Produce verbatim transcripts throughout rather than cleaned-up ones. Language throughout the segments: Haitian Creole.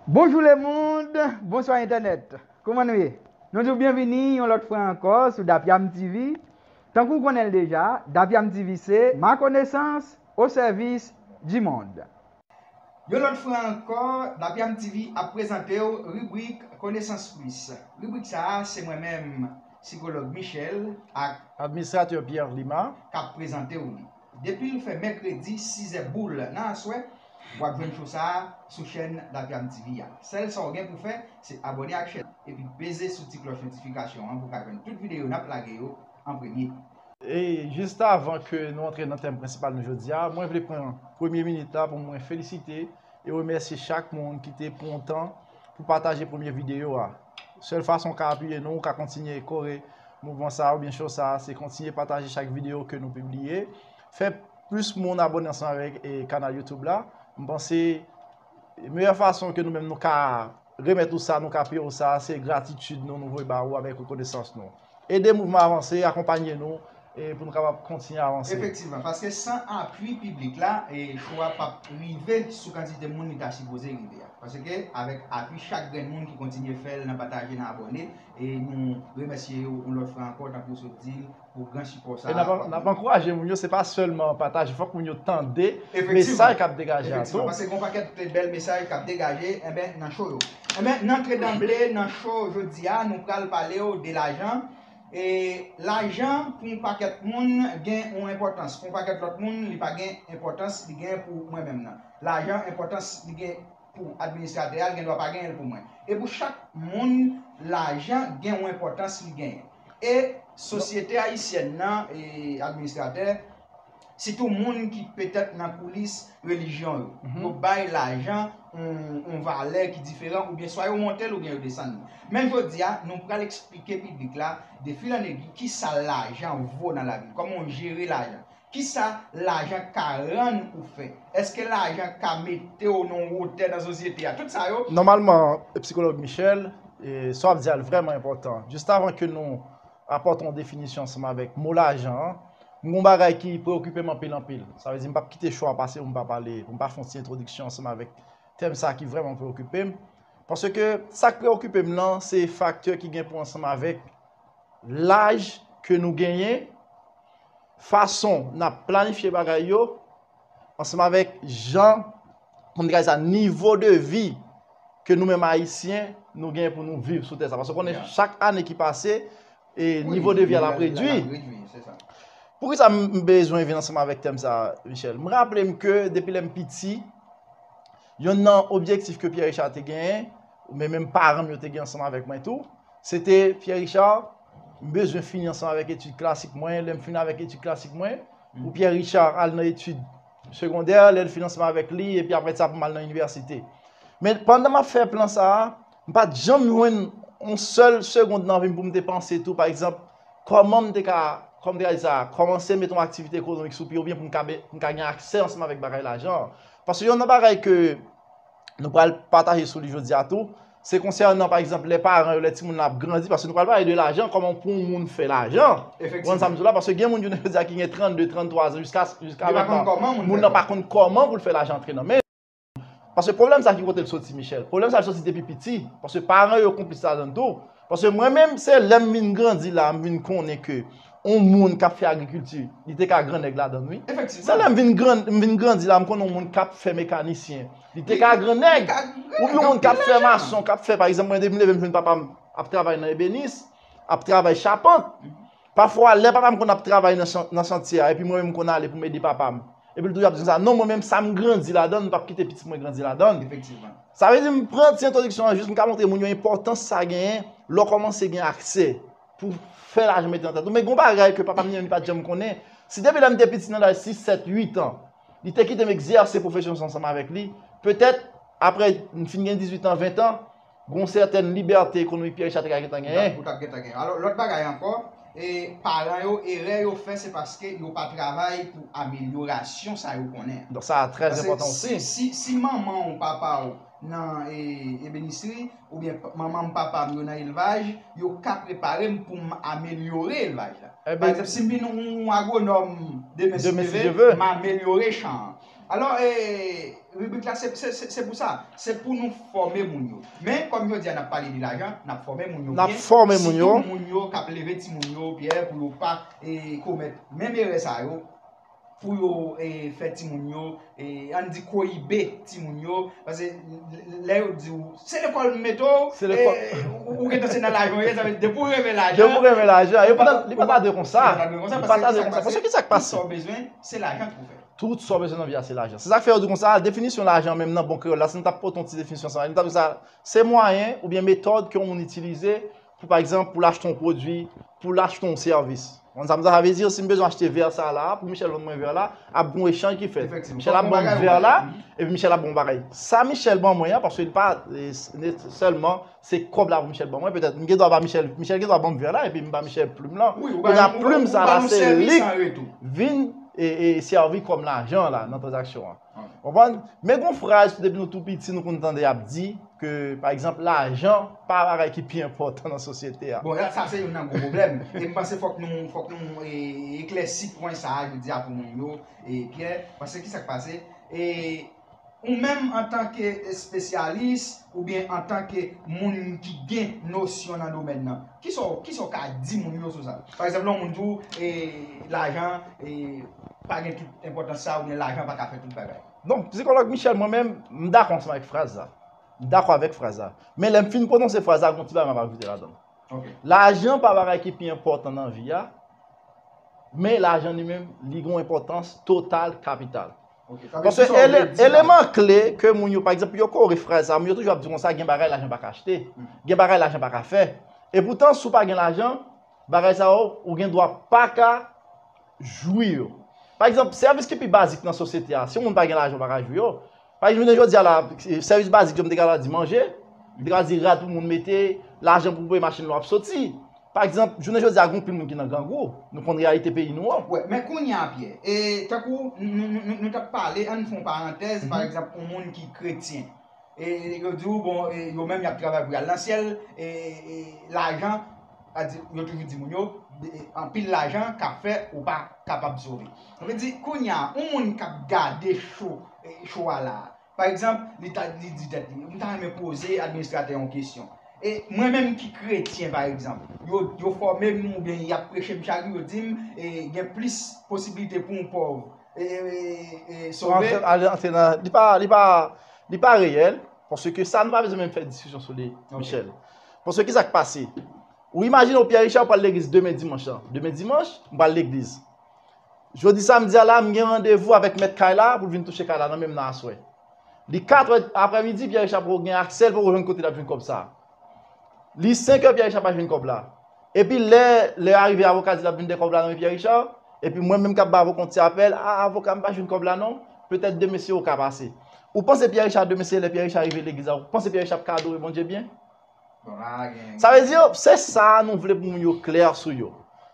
Bonjou lemonn, bonswa entènèt. Kouman nou ye? Nou di w byenvini yon lòt fwa ankò sou Dapyam T V. Tankou w konnen l deja, Dapyam T V se ma connaissance au service du monde. Yon lòt fwa ankò, Dapyam T V ap prezante w ribrik Connaissance Plus. Ribrik sa a, se mwen menm, sikològ Michel, ak administratè Pierre Lima, k ap prezante w li. Depi l fè mèkredi, sizè boul nan aswè, w ap jwenn show sa a sou chèn Dapyam T V a. Sèl sa w gen pou fè, se abòne ak chèn, epi peze sou ti klòch notifikasyon an pou w ka jwenn tout videyo n ap lage yo an premye. E jis avan ke nou antre nan tèm prensipal nou jodi a, mwen vle pran premye minit la pou mwen felisite e remèsye chak moun ki te pran tan pou pataje premye videyo a. Sèl fason w ka apiye nou, w ka kontinye kore mouvman sa a oubyen show sa a, se kontinye pataje chak videyo ke nou pibliye. Fè plis moun abòne ansanm avèk, e, kanal YouTube la. M panse meyè fason ke nou menm nou ka remèt ou sa, nou ka peye w sa, se gratitid nou, nou voye ba ou avèk rekonesans nou. Ede mouvman avanse, akonpanye nou, e pou nou kapab kontinye avanse. Efektivman, paske san apui piblik la, e show a p ap rive sou kantite moun li ta sipoze rive a. Paske avèk apui chak grenn moun ki kontinye fè l nan pataje, nan abòne, e nou remèsye yo yon lòt fwa ankò, tankou w sot di l, pou gran sipò sa a. E n ap, n ap ankouraje moun yo, se pa sèlman pataje, fòk moun yo tande mesaj k ap degaje a tou. Efektivman, paske gen yon pakèt bèl mesaj k ap degaje, enben, nan show yo. Enben, n antre danble nan show jodi a, nou pral pale w de lajan. E lajan, pou yon pakèt moun, gen yon enpòtans. Pou yon pakèt lòt moun, li pa gen enpòtans li gen pou mwen menm nan. Lajan, enpòtans li gen pou administratè a, l gen dwa pa genyen l pou mwen. E pou chak moun, lajan gen yon enpòtans li genyen. E sosyete ayisyèn nan, e administratè, sitou moun ki petèt nan koulis relijyon yo, yo bay lajan yon, yon valè ki diferan, oubyen swa yo monte l oubyen yo desann li. Men jodi a, nou pral eksplike piblik la, de fil an egui, kisa lajan vo nan lavi, kòman w jere lajan. Kisa lajan ka rann ou fè? Èske lajan ka mete w nan yon wotè nan sosyete a? Tout sa yo. Nòmalman, sikològ Michel, e, sa w ap di a l vrèman enpòtan. Jis avan ke nou apòte yon definisyon ansanm avèk mo lajan an, m gen yon bagay ki preokipe m anpil, anpil. Sa vle di, m p ap kite show a pase pou m pa pale, pou m pa fè yon ti entwodiksyon ansanm avèk tèm sa ki vrèman preokipe m. Paske sa k preokipe m nan, se faktè ki gen pou ansanm avèk laj ke nou genyen, fason n ap planifye bagay yo, ansanm avèk jan, kòman m te ka di sa, nivo de vi ke nou menm Ayisyen, nou genyen pou nou viv sou tè sa. Paske w konnen, chak ane ki pase, e nivo de vi a l ap redui. Poukisa m, m bezwen vin ansanm avèk tèm sa, Michel? M raple m ke depi lè m piti, yonn nan objektif ke Pierre Richard te genyen, men menm paran m yo te gen ansanm avèk mwen tou, se te, Pierre Richard, m bezwen fini ansanm avèk etid klasik mwen. Lè m fini avèk etid klasik mwen, pou Pierre Richard al nan etid segondè, lè l fin ansanm avèk li, epi apre sa pou m al nan inivèsite. Men pandan m ap fè plan sa a, m pa t janm jwenn yon sèl segonn nan vi m pou m te panse tou, pa egzanp, kòman m te ka, kòman m te ka di sa, kòmanse mete yon aktivite ekonomik sou pye oubyen pou m ka, pou m ka gen aksè ansanm avèk bagay lajan an. Paske yonn nan bagay ke nou pral pataje sou li jodi a tou, se konsènan, pa egzanp, lè paran yo, lè timoun nan ap grandi, paske nou pral pale de lajan, kòman pou yon moun fè lajan. Ou konprann sa m di w la? Paske gen moun jounen jodi a ki gen trannde, tranntwa zan, jiska, jiska mentnan, moun nan pa konn kòman pou l fè lajan antre nan men l. Paske pwoblèm sa ki kote l soti, Michel? Pwoblèm sa l soti depi piti. Paske paran yo konplis ladan l tou. Paske mwen menm, se lè m vin grandi la, m vin konnen ke yon moun k ap fè agrikilti, li te ka grannèg ladan l, wi. Se lè m vin gran, m vin grandi la, m konnen yon moun k ap fè mekanisyen, li te ka grannèg. Oubyen yon moun k ap fè mason, k ap fè, pa egzanp, mwen, depi m leve, m jwenn papa m ap travay nan ebenis, ap travay chapant. Pafwa, lè papa m konn ap travay nan chan-, nan chantye a, epi mwen menm m konn ale pou m ede papa m. Epi l toujou ap di konsa, non, mwen menm sa m grandi ladan l, m p ap kite pitit mwen grandi ladan l. Efektivman. Sa vle di, m pran ti entwodiksyon an jis, m ka montre moun yo enpòtans sa genyen lè w kòmanse gen aksè pou fè lajan mete nan tèt ou. Men gen yon bagay ke papa m li menm li pa t janm konnen. Si depi lè m te piti nan laj sis, sèt, uit an, li te kite m egzèse pwofesyon sa ansanm avèk li, petèt, apre m fin gen dizuit an, ven an, gen yon sètèn libète ekonomik Pierre Richard te ka gentan genyen. Ou t ap gentan genyen. Alò, lòt bagay ankò, e, paran yo, erè yo fè, se paske yo pa travay pou amelyorasyon sa yo konnen an. Donk, sa trè enpòtan osi. Paske si, si, si manman w, papa w nan, e, ebenisri, oubyen p-, manman m, papa m yo nan elvaj, yo ka prepare m pou m amelyore elvaj la. Pa egzanp, si m vin yon, yon agwonòm demen, si Dye vle, m amelyore chan an. Alò, e, Ribrik la, se, se, se, se pou sa. Se pou nou fòme moun yo. Men, kòm jodi a n ap pale de lajan, n ap fòme moun yo byen. N ap fòme moun yo. Sitou moun yo k ap leve timoun yo, Pyè, pou yo pa e, komèt menm erè sa yo, pou yo e, fè timoun yo, e, ann di koyibe timoun yo. Paske lè yo di w, se lekòl m mete w, se lekòl, e, ou, ou gentan se nan lajan w ye, sa vle di depi w renmen lajan. Depi w renmen lajan. Li pa ta dwe konsa. Li pa ta dwe konsa. Paske ki sa k pase? Tout sa w bezwen, se lajan ki pou fè. Tout sa w bezwen nan vi a, se lajan. Se sa k fè yo di konsa, definisyon lajan menm nan bon kreyòl la, si nou t ap pote yon ti definisyon sa, nou t ap di sa, se mwayen oubyen metòd ke yon moun itilize pou, pa egzanp, pou l achte yon pwodui, pou l achte yon sèvis. Konn sa m sa vle di, si m bezwen achte vè sa la, pou Michel vann mwen vè la, ap gen yon echanj ki fèt. Efektivman. Michel ap ban m vè la, epi Michel ap ban m bagay. Sa Michel ban mwen an, paske li pa e, sèlman se kòb la pou Michel ban mwen, petèt m gen dwa ba Michel, Michel gen dwa ban m vè la, epi m ba Michel plim lan. Wi, ou ba yon, ou ba yon sèvis an retou. Kounye a plim sa la, se li k vin e, e sèvi kòm lajan la nan tranzaksyon an. Ok. Konprann? Men gon fraz, depi nou tou piti, nou konn tande y ap di ke, pa egzanp, lajan pa bagay ki pi enpòtan nan sosyete a. Bon, sa se youn nan gwo pwoblèm. E m panse fòk nou, fòk nou e, eklèsi pwen sa a jodi a pou moun yo, e, Pyè, paske ki sa k pase? E, ou menm antanke espesyalis oubyen antanke moun ki gen nosyon nan domèn nan, kisa w, kisa w ka di moun yo sou sa? Pa egzanp, lè yon moun di w, e, lajan, e, pa gen tout enpòtans sa, oubyen lajan pa ka fè tout bagay. Donk, sikològ Michel, mwen menm, m dakò ansanm avèk fraz la. M dakò avèk fraz la. Men lè m fin pwononse fraz la, gon ti bagay m ap ajoute ladan l. Ok. Lajan pa bagay ki pi enpòtan nan vi a, men lajan li menm, li gen yon enpòtans total kapital. Ok, sa vle di sa w vle di la. Paske ele-, eleman kle ke moun yo, pa egzanp, yo kore fraz sa, moun yo toujou ap di konsa, gen bagay lajan pa ka achte, gen bagay lajan pa ka fè. Epoutan, si w pa gen lajan, bagay sa yo, ou gen dwa pa ka jwi yo. Pa egzanp, sèvis ki pi bazik nan sosyete a, si yon moun pa gen lajan, ou pa ka jwi yo. Pa egzanp, jounen jodi a la, sèvis bazik yo, m te ka di manje, m te ka di rad pou moun mete, lajan pou peye machin lè w ap soti. Pa egzanp, jounen jodi a, gen anpil moun ki nan grangou. Nou konn reyalite peyi nou an. Wè, men kounye a, Pyè, e, tankou nou, nou, nou, nou t ap pale, ann fè yon parantèz, pa egzanp, yon moun ki kretyen. E yo di w, bon, e, yo menm y ap travay pou y al nan syèl, e, e lajan, sa di, yo toujou di moun yo, e, anpil lajan ka fè ou pa kapab sove. Sa vle di, kounye a, yon moun k ap gade cho, e, cho a la a, pa egzanp, li ta, li di tèt li, m ta renmen poze administratè yon kesyon. E mwen menm ki kretyen, pa egzanp, yo, yo fòme m oubyen y ap preche m chak jou, yo di m, e, gen plis posiblite pou yon pòv e, e, e, sove. Antre, ale antre nan, li pa, li pa, li pa reyèl, paske sa nou pa bezwen menm fè diskisyon sou li, Michel. Paske ki sa k pase? Ou imajine w, Pierre Richard, ou pral legliz demen dimanch lan. Demen dimanch, m pral legliz. Jodi samdi a la, m gen randevou avèk mèt kay la pou l vin touche kay la nan menm nan aswè. Li katrè aprèmidi, Pierre Richard poko gen aksè, l poko jwenn kote l ap jwenn kòb sa a. Li senkè, Pierre Richard pa jwenn kòb la. Epi lè, lè arive avoka di l ap vin de kòb la nan men Pierre Richard, epi mwen menm k ap ba avoka yon ti apèl, a, avoka, m pa jwenn kòb la non, petèt demen se ou ka pase. Ou panse Pierre Richard demen se lè Pierre Richard rive legliz la, ou panse Pierre Richard ap ka adore Bondye byen? Bon, la gen. Sa vle di, se sa nou vle pou moun yo klè sou yo.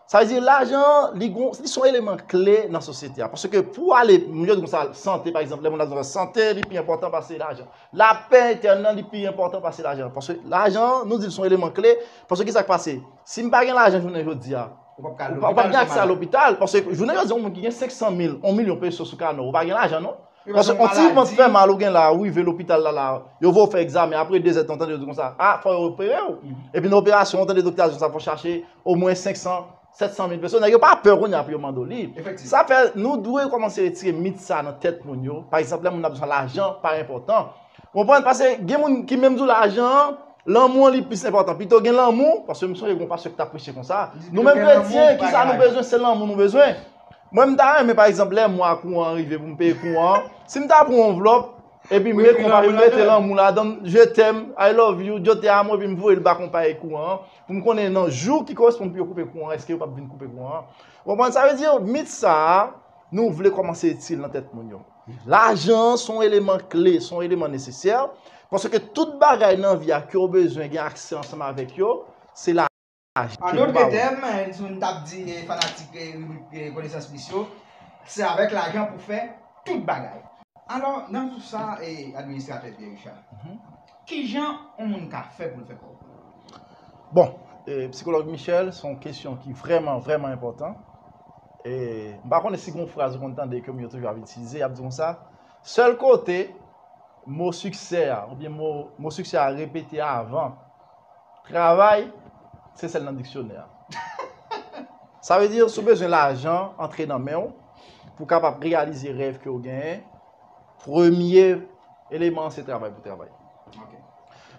Sa vle di, lajan, li gon, li se yon eleman kle nan sosyete a. Paske pou ale, moun yo di konsa, sante, pa egzanp, lè moun ap di konsa, sante, li pi enpòtan pase lajan. Lapè entèn nan, li pi enpòtan pase lajan. Paske lajan, nou di l se yon eleman kle. Paske ki sa k pase? Si m pa gen lajan jounen jodi a, ou p ap ka al lopital, ou p ap gen aksè a lopital. Paske jounen jodi a, yon moun ki gen senk san mil, yon milyon peso sou kanè w, ou pa gen lajan, non. Paske yon ti vant fè mal ou gen la, ou rive lopital la, la, yo voye w fè egzamen, apre de zèdtan, w tande yo di konsa, a, fò yo opere w. Epi nan operasyon, w tande doktè a di konsa, fò chache omwen senk san, sèt san mil peso. Nèg yo pa pè kounye a pou yo mande w li. Efektivman. Sa fè, nou dwe kòmanse retire mit sa nan tèt moun yo. Pa egzanp, lè moun ap di konsa, lajan pa enpòtan. Ou konprann? Paske gen moun ki menm di w lajan an, lanmou an li plis enpòtan. Pito gen lanmou, paske m sonje gen yon pastè ki t ap preche konsa. Nou menm kretyen, kisa nou bezwen? Se lanmou nou bezwen. Mwen, m ta renmen, pa egzanp, lè mwa kouran an rive pou m peye kouran an, si m ta pran yon anvlòp, epi m ekri yon papye, m mete lanmou ladan l, je t'aime, I love you, yo te amo, epi m voye l ba konpayi kouran an, pou m konnen nan jou ki koresponn pou yo koupe kouran an, èske yo p ap vin koupe kouran an. Ou konprann? Sa vle di, mit sa a, nou vle kòmanse retire l nan tèt moun yo. Lajan an se yon eleman kle, se yon eleman nesesè, paske tout bagay nan vi a ke w bezwen gen aksè ansanm avèk yo, se lajan ki pou ba w. An dòt tèm, si n t ap di, eh, fanatik, eh, ribrik, eh, Konesans Plis yo, se avèk lajan pou fè tout bagay. Alò, nan tout sa, eh, administratè Pierre Richard, kijan yon moun ka fè pou l fè kòb? Bon, eh, sikològ Michel, se yon kesyon ki vrèman, vrèman enpòtan. E m pa konnen si gen yon fraz ou konn tande ke moun yo toujou ap itilize, y ap di konsa, sèl kote mo siksè a, oubyen mo, mo siksè a repete avan travay, se sèl nan diksyonè a. Sa vle di, si w bezwen lajan antre nan men w, pou w kapab reyalize rèv ke w genyen, premye eleman an se travay pou travay.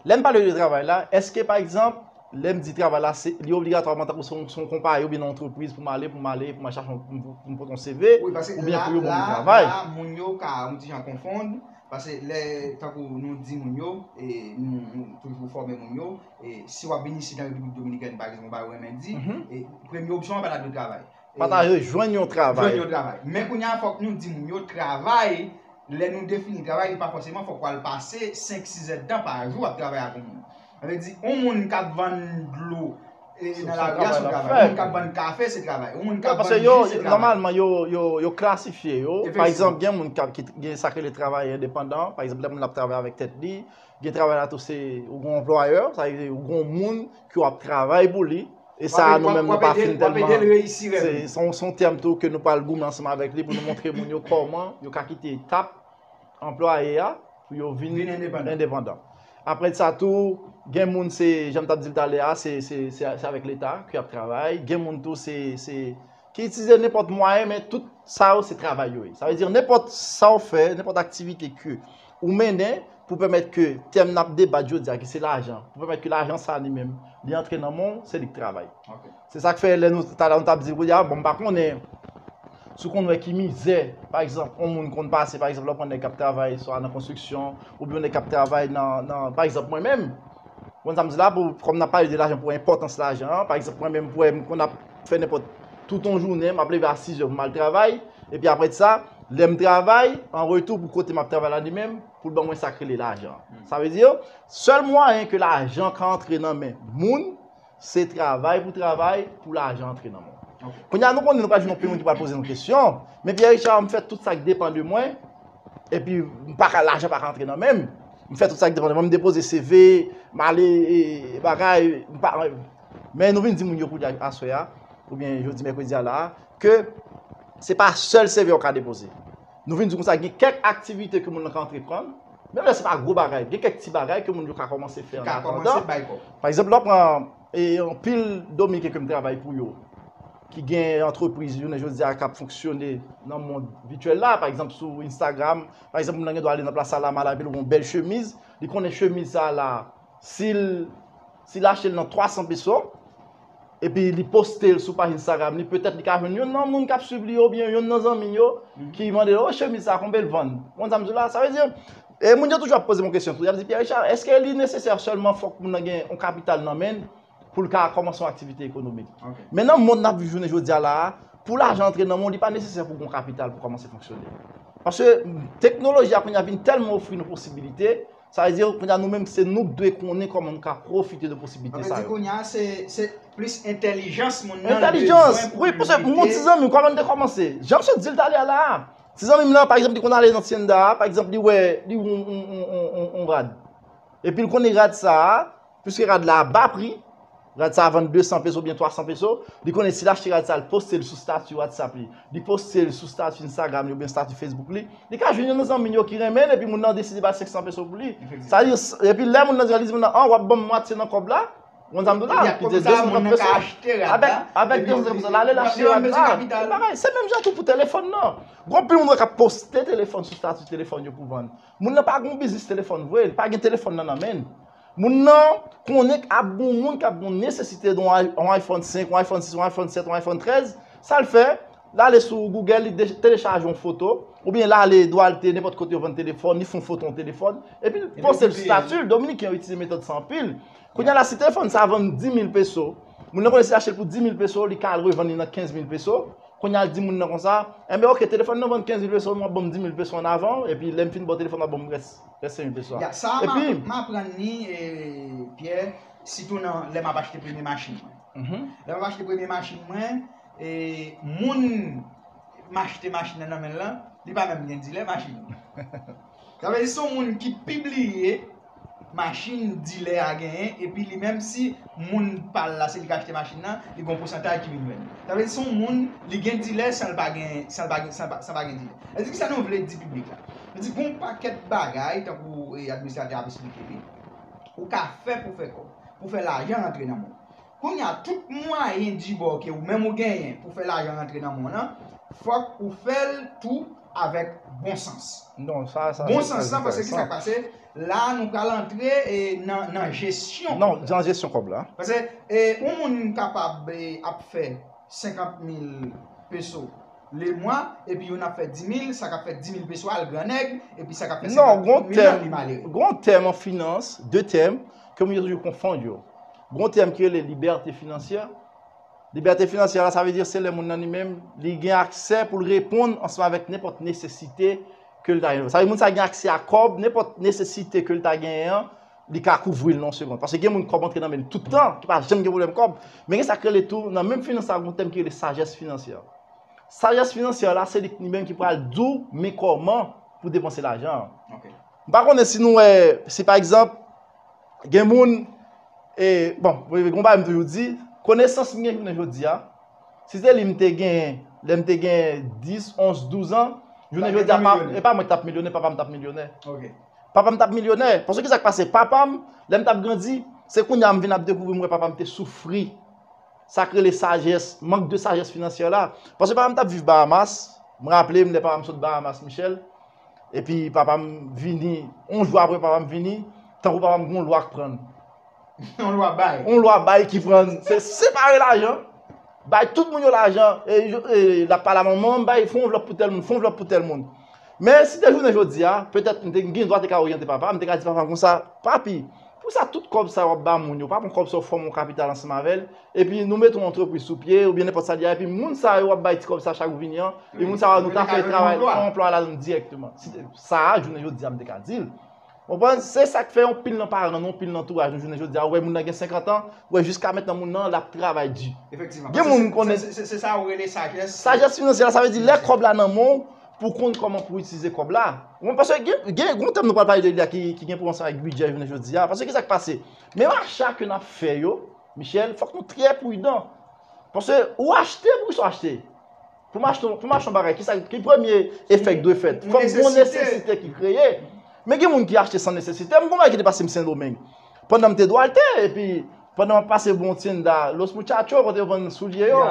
Lè n pale de travay la, èske, pa egzanp, lè m di travay la, se, li obligatwaman tankou se yon, se yon konpayi oubyen yon antrepriz pou m ale, pou m ale, pou m al chache yon, pou m, pou m pote yon C V, oubyen pou yo ban m yon travay? La, moun yo ka yon ti jan konfonn, paske lè, tankou nou di moun yo, e nou, nou toujou fòme moun yo, e si w ap vin isit nan Repiblik Dominikèn, pa egzanp, ou pa renmen di, e premye opsyon an pa ta dwe travay. Pa ta jwenn yon travay. Jwenn yon travay. Men kounye a, fòk nou di moun yo, travay, lè nou defini travay, li pa fòseman fòk w al pase senk, sis èdtan pa jou ap travay ak yon moun. Sa vle di, yon moun k ap vann dlo, e, nan lari a, se yon travay. Yon moun k ap vann kafe, se travay. Yon moun k ap vann ji, se travay. Nòmalman, yo, yo, yo klasifye yo. Pa egzanp, gen moun k ap, ki gen sa k rele travay endepandan. Pa egzanp, lè moun ap travay avèk tèt li, gen travay la tou, se ou gen yon anplwayè, sa vle di ou gen yon moun ki w ap travay pou li. E sa, nou menm, nou pa fin tèlman, se, se yon, se yon tèm tou ke nou pral goumen ansanm avèk li pou nou montre moun yo kòman yo ka kite etap anplwaye a pou yo vin endepandan. Apre sa tou, gen moun se, jan m t ap di l talè a, se, se, se, se avèk Leta ke y ap travay. Gen moun tou se, se, ki itilize nenpòt mwayen, men tout sa yo se travay yo ye. Sa vle di nenpòt sa w fè, nenpòt aktivite ke ou mennen pou pèmèt ke tèm n ap debat jodi a, ki se lajan, pou pèmèt ke lajan sa li menm, li antre nan men w, se li k travay. Se sa k fè lè nou, talè nou t ap di, kounye a, bon, m pa konnen, si w konn wè ki mizè, pa egzanp, yon moun konn pase, pa egzanp, lè w pran nèg k ap travay swa nan konstriksyon, oubyen yon nèg k ap travay nan, nan, pa egzanp, mwen menm, w konn sa m di la, pou, kòm n ap pale de lajan, pou enpòtans lajan an, pa egzanp, mwen menm, pou wè m konn ap fè nenpòt, tout yon jounen, m ap leve a sis è pou m al travay, epi apre de sa, lè m travay, an retou pou kote m ap travay la li menm, pou l ban mwen sa k rele lajan. Sa vle di, sèl mwayen ke lajan ka antre nan men moun, se travay pou travay, pou lajan antre nan men w. Kounye a, nou konnen nou pral jwenn yon pil moun ki pral poze nou kesyon, men Pierre Richard, m fè tout sa k depann de mwen, epi m pa ka, lajan pa ka antre nan men m. M fè tout sa k depann de mwen, m depoze C V, m ale, e, bagay, m pa, men nou vin di moun yo kounye a, aswè a, oubyen jodi mèkredi a la a, ke se pa sèl C V w ka depoze. Nou vin di konsa, gen kèk aktivite ke moun nan ka antreprann, menm lè se pa gwo bagay, gen kèk ti bagay ke moun yo ka kòmanse fè an atandan. Pa egzanp, lè w pran, e, anpil Dominiken ke m travay pou yo, ki gen antrepriz, jounen jodi a, k ap fonksyone nan mond vityèl la, pa egzanp, sou Instagram, pa egzanp, moun nan gen dwa ale nan Plas Alama la, epi l wè yon bèl chemiz, li konnen chemiz sa la, si l, si l achte l nan twa san peso, epi li poste l sou paj Instagram li, petèt li ka jwenn youn nan moun k ap swiv li yo, oubyen youn nan zanmi l yo, ki mande l, "O, chemiz sa, konbyen l vann?" Ou konn sa m di w la? Sa vle di, e moun yo toujou ap poze m yon kesyon tou. Y ap di, "Pierre Richard, èske li nesesè sèlman fòk moun nan gen yon kapital nan men l pou l ka kòmanse yon aktivite ekonomik?" Men nan mond n ap viv jounen jodi a la a, pou lajan antre nan men w, li pa nesesè pou w gen yon kapital pou kòmanse fonksyone. Paske teknoloji a kounye a vin tèlman ofri nou posibilite, sa vle di, kounye a nou menm, se nou k dwe konnen kòman nou ka pwofite de posibilite sa yo. Sa vle di kounye a, se, se plis entèlijans moun nan bezwen pou li mete. Entèlijans, wi, paske m gon ti zanmi m, kòman m te kòmanse? Jan m sot di l talè a la a, ti zanmi m nan, pa egzanp, li konn ale nan Tienda a, pa egzanp, li wè, li wè yon, yon, yon, yon, yon, yon rad. Epi l konnen rad sa a, piske rad la a ba pri, rad sa a vann de san peso oubyen twa san peso, li konnen si l achte rad sa a, li poste l sou stati WhatsApp li, li poste l sou stati Instagram li oubyen stati Facebook li, li ka jwenn youn nan zanmi l yo ki renmen l, epi moun nan deside bay senk san peso pou li. Sa vle di, epi lè moun nan di, li di moun nan, "An, w ap ban m mwatye nan kòb la?" Ou konn sa m di w la? Li di de san trant peso. Avèk, avèk de san trant peso, l ale l achte rad la. Bagay, se menm jan tou pou telefòn nan. Gon anpil moun wè k ap poste telefòn sou stati telefòn yo pou vann. Moun nan pa gen yon biznis telefòn vre, li pa gen telefòn nan nan men l. Moun nan konnen ap gen yon moun k ap gen yon nesesite de yon i-, yon iPhone senk, yon iPhone sis, yon iPhone sèt, yon iPhone trèz. Sa l fè? L ale sou Google, li de-, telechaje yon foto, oubyen l ale Duarte, nenpòt kote yo vann telefòn, li fè yon foto yon telefòn, epi l poste l sou stati l. Dominiken yo itilize metòd sa anpil. Kounye a la, si telefòn sa a vann dis mil peso, moun nan konnen si l achte l pou dis mil peso, li ka al revann li nan kenz mil peso. Kounye a, l di moun nan konsa, "Enben, oke, telefòn nan vann kenz mil peso, men w ap ban m dis mil peso an avan, epi lè m fin ba w telefòn nan, w ap ban m rès, rès senk mil peso a." Ya, sa a, m ap-, m aprann li, e, Pierre, sitou nan, lè m ap achte premye machin mwen. Lè m ap achte premye machin mwen, e, moun m achte machin nan nan men l lan, li pa menm gen dilè machin nan. Sa vle di, se yon moun ki pibliye machin dilè a genyen, epi li menm, si moun pa l la, se li k achte machin nan, li gen yon pousantaj ki vin jwenn li. Sa vle di, se yon moun, li gen dilè san l pa gen, san l pa gen, san l pa, san l pa gen dilè. Sa vle di, kisa nou vle di piblik la? Di gon pakèt bagay, tankou e, administratè ap esplike li, ou ka fè pou fè kòb, pou fè lajan rantre nan men w. Kounye a, tout mwayen dibò ke ou menm ou genyen pou fè lajan rantre nan men w lan, fòk ou fè l tou avèk bon sans. Non, sa, sa Bon se sans trè lan, paske ki sa enteresan. K pase? La, nou pral antre e, nan, nan jesyon Non, kòb la. Nan jesyon kòb la. Paske e, yon moun kapab e, ap fè senkant mil peso le mwa, epi youn ap fè di mil, sa k ap fè di mil peso al grannèg, epi sa k ap fè Non, senkant gon mil lan tèm, li malere. Gon tèm an finans, de tèm, ke moun yo toujou konfonn yo. Gon tèm ki rele libète finansyè. Libète finansyè la, sa vle di se lè moun nan li menm, li gen aksè pou l reponn ansanm avèk nenpòt nesesite ke l ta genyen. Sa vle di moun sa gen aksè a kòb, nenpòt nesesite ke l ta genyen an, li ka kouvri l nan yon segonn. Paske gen moun kòb antre nan men l tout tan, ki pa janm gen pwoblèm kòb. Men gen sa k rele tou, nan menm finans la, gon tèm ki rele sajès finansyè. Sajès finansyè la, se li li menm ki pral di w men kòman pou depanse lajan an. Ok. M pa konnen si nou wè, si pa egzanp, gen moun, e, bon, gon bagay m toujou di, konesans m gen jounen jodi a, si se li m te gen, lè m te gen dis, onz, douz an, jounen Pa jodi a, gen pa, milyonè. E pa mwen k t ap milyonè, papa m t ap milyonè. Ok. Papa m t ap milyonè. Paske ki sa k pase? Papa m, lè m t ap grandi, se kounye a m vin ap dekouvri m wè papa m te soufri. Sa k rele sajès, mank de sajès finansyè la. Paske papa m t ap viv Bahamas. M raple m lè papa m sot Bahamas, Michel. Epi papa m vini, yon jou apre papa m vini, tankou papa m gon lwa k pran l. Yon lwa bay. Yon lwa bay ki pran l. Se separe lajan. Bay tout moun yo lajan. E, e, l ap pale a manman m, bay, fè yon anvlòp pou tèl moun, fè yon anvlòp pou tèl moun. Men si te jounen jodi a, petèt m te gen dwa te ka oryante papa, m te ka di papa m konsa, papi, pou sa tout kòb sa w ap ba moun yo, pa pran kòb sa w fòme yon kapital ansanm avè l, epi nou mete yon antrepriz sou pye, oubyen nenpòt sa li a, epi moun sa yo w ap bay ti kòb sa chak jou vini an, epi moun sa yo nou ta fè travay, fè yon anplwa ladan l dirèkteman. Si te, sa a, jounen jodi a, m te ka di l. Konprann? Se sa k fè yon pil nan paran nou, yon pil nan antouraj nou, jounen jodi a, ou wè moun nan gen senkant an, ou wè jiska mentnan moun nan, l ap travay di. Efektivman. Gen moun m konnen. Se, se, se sa ou rele sajès. Sajès finansyè la, sa vle di lè kòb la nan men w, pou konn kòman pou itilize kòb la. Ou konprann? Paske gen, gen, gon tèm nou pral pale de li a ki, ki gen pou ansanm avèk bidjè jounen jodi a. Paske ki sa k pase? Menm acha ke n ap fè yo, Michel, fòk nou trè pridan. Paske ou achte, poukisa w achte? Pou m achte, pou m achte yon bagay, ki sa, ki premye efè k dwe fèt? Fòk gon nesesite ki kreye. Men gen moun ki achte san nesesite. M gon bagay ki te pase m Sendomeng. Pandan m te Duarte, epi pandan m ap pase bon tenda, Los Muchachos, kote yo vann soulye yo.